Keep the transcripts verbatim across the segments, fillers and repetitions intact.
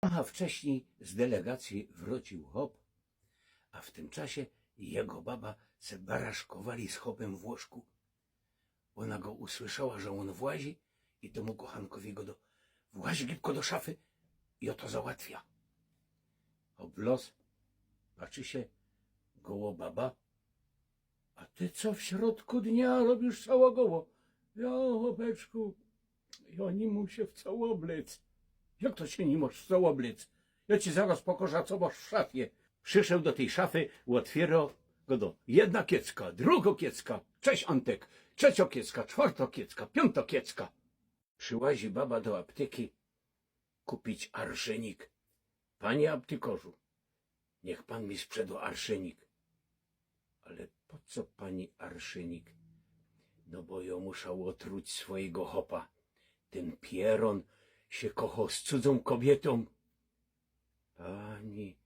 A wcześnij z delegacyje wrōciōł chop, a w tym czasie jego baba se baraszkowali z chopym w łōżku. Ôna go usłyszała, że ôn włazi, i tymu kochankowi godo: „Właź gibko do szafy, jŏ to załatwia”. Chop wlŏz, patrzi sie, goło baba. „A ty co w środku dnia robisz cało goło?” „Jŏ, chopeczku, jŏ ni mōm sie w co ôblec”. „Jak to sie ni mŏsz w co ôblec? Jŏ ci zarŏz pokŏżã, co mŏsz w szafie”. Prziszoł do tyj szafy, ôtwiyrŏ, godo: „Jedna kiecka, drugŏ kiecka, cześć Antek, trzeciŏ kiecka, czwiyrtŏ kiecka, piōntŏ kiecka”. Prziłazi baba do aptyki kupić arszynik. „Panie aptykŏrzu, niych pōn mi sprzedŏ arszynik”. „Ale po co pani arszynik?” „No bo jŏ musza ôtruć swojigo chopa. Tyn pierōn sie kochoł z cudzōm kobiytōm”. „Pani,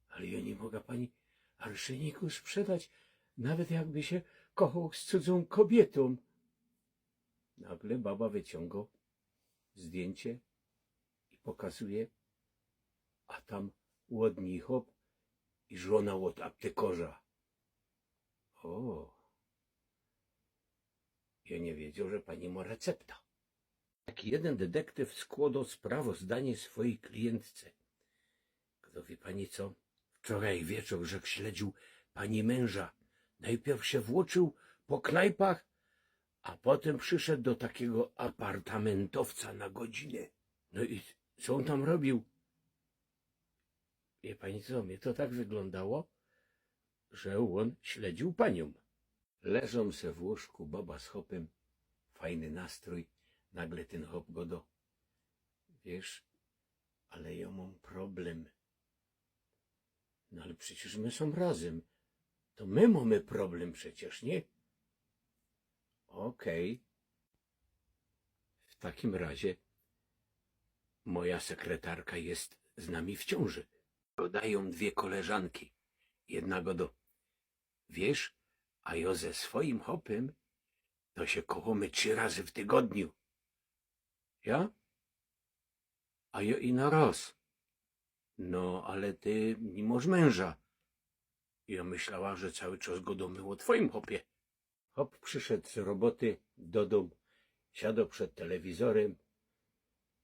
ale jŏ ni moga pani arsziniku sprzedać, nawet jakby sie kochoł z cudzōm kobiytōm”. Nagle baba wyciōngŏ zdjyńcie i pokazuje, a tam ôd nij chop i żōna ôd aptykŏrza. „Ô, jŏ niy wiedzioł, że pani mŏ recepta”. Tak jedyn detektyw skłŏdŏ sprawozdanie swojij kliyntce. „To wie pani co? Wczoraj wieczōr żech śledziōł pani mynża. Nojpiyw sie włōczōł po knajpach, a potym prziszoł do takigo apartamentowca na godziny. No i co ôn tam robiōł?” Wie pani co, mie to tak wyglōndało, że ôn śledziōł paniōm. Leżōm se w łōżku baba z chopym, fajny nastrōj, nagle tyn chop godŏ: „Wiysz, ale jŏ mōm problym”. „No ale przecież my sōm razym. To my mōmy problym przecież, niy?” „Ôkej. W takim razie moja sekretarka je z nami w ciōnży”. Godajōm dwie koleżanki. Jedna godŏ: „Wiysz, a jŏ ze swojim chopym to sie kochōmy trzi razy w tygodniu”. „Ja? A jŏ ino roz”. „No, ale ty ni mŏsz mynża”. „Jŏ myślała, że cały czas godōmy ô twojim chopie”. Chop prziszoł z roboty do dōm, siadŏ przed telewizorym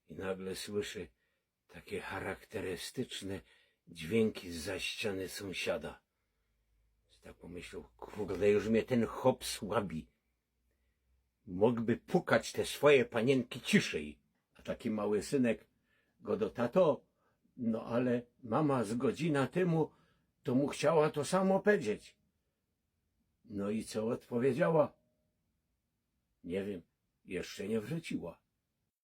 i nagle słyszy takie charakterystyczne dźwiynki zza ściany sōmsiada. Tak pōmyśloł: „Kurde, już mie tyn chop słabi. Mōgłby pukać te swoje paniynki ciszyj”. A taki mały synek godŏ: „Tato, no ale mama z godzina tymu to mu chciała to samo powiedzieć”. „No i co ôdpowiedziała?” „Niy wiym, jeszcze niy wrōciła”.